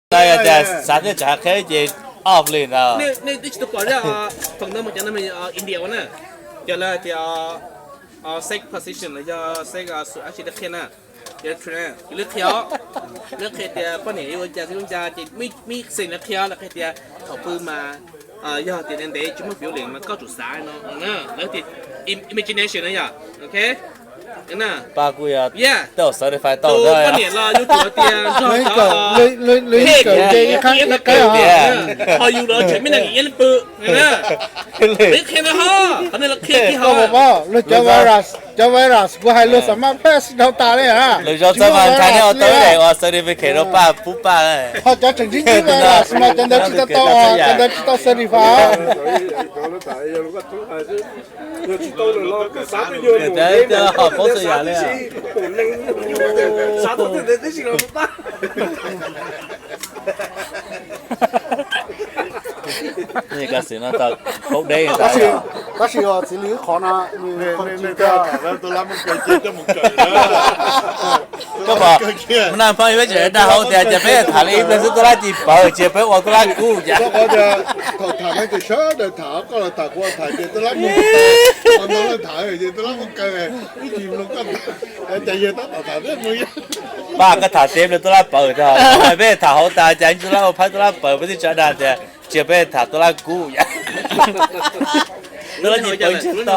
No yog tias xav thiab tseem hais qhia ces off li ntawd. Nej twb tsis tau pom zaj phone number cov no India ua na, cov lawv tias sex position los yog sex dab tsi lawv qhia na. Lawv qhia, lawv qhia tias poj niam yuav ua cas txiv ua cas ces me xeem lawv qhia, lawv qhia tias thaum pw mas yog tias ntev ntev tsis muaj feeling mas koj tsum xav no na, lawv tias imagination na yom, ok. Paj kuj yog, yeah, tej zaum certify tau tus poj niam los yuav tsum tias nrog cov lwm kawm nce ib qhab ib qhab tias ho yus los tseem me neeg iab pw na. Lawv qhia no ho, qhov no lawv qhia kiag ho. Luag cov virus, cov virus kuv hais luag xam maj pass dhau tas li. Lwm zaus txawm mas ntshai nej ua tau ib daim uas certificate rau Paj pub Paj. Ho cov tseem ntsib ntsib virus mas cov ntawd tsis tau tau, cov ntawd tsis tau certify. Ho paub txhua yam li. Tab sis txiv li qhov no, koj pom, naj hmo peb tseem dag hauv tias cas peb tham li ib pliag xwb tuaj lab ci pawv, cia peb ua tuaj lab kub cas. Thaum tham no ces sawv daws tham, koj los tham, kuv los tham, ces tuaj lab mus, ua ntau leej tham ces tuaj lab mus kaw, ib tsis mloog koj tham, cas yog tab tom tham thiab mus. Paj koj tham teb pliag tuaj lab pawv tag, peb tham hauv tas cas tuaj lab ua phab tuaj lab pawv, peb twb tsa dag tias cia peb tham tuaj lab kub yom. Tuaj lab ci pawv ntsiag to.